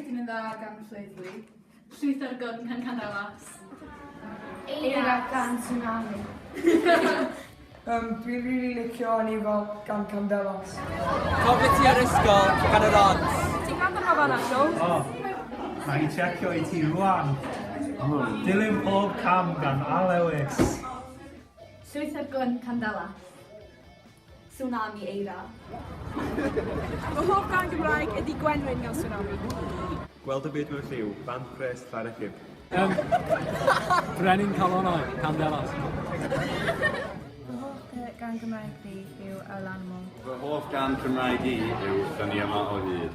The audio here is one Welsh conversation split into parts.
Chdi'n yn Dda gan Fflyd Llwyth ar Gwn gan Candelas. Eira gan Swnami. Dwi'n rili licio Anifail gan Candelas. Cofio ti ar ysgol gan yr Odds. Ti'n gwrando ar Hafan Show? O, na i checio i ti rwan. Dilyn pob cam gan Al Lewis. Llwyth ar Gwn Candelas. Swnami Eira. Fy hoff gân Gymraeg ydi Gwenwyn gan Swnami. Gweld y byd mewn lliw, Band Pres Llareggub. Brenin Calonnau, Candelas. Fy hoff gân Gymraeg fi yw Yr Animal. Fy hoff gân Cymraeg i yw Da ni yma o hyd.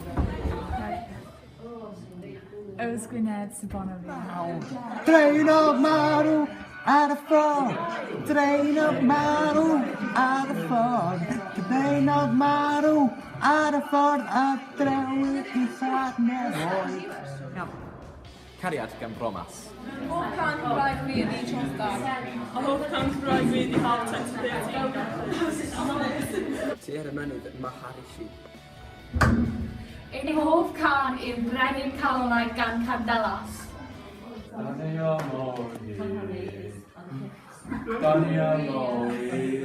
Yws Gwynedd, Sebona fi. Draenog marw ar y ffordd, draenog marw ar y ffordd, draenog marw ar y ffordd a drewyd i nefoedd. Cariad gan Bromas. Hoff gân Cymraeg fi ydi Trostan. A hoff gân Cymraeg fi ydi Half 10 to 13. Ti ar y mynydd Maharishi. Ein hoff cân yw Brenin Calonnau gan Candelas. Da ni am o hyd. Da ni am o hyd.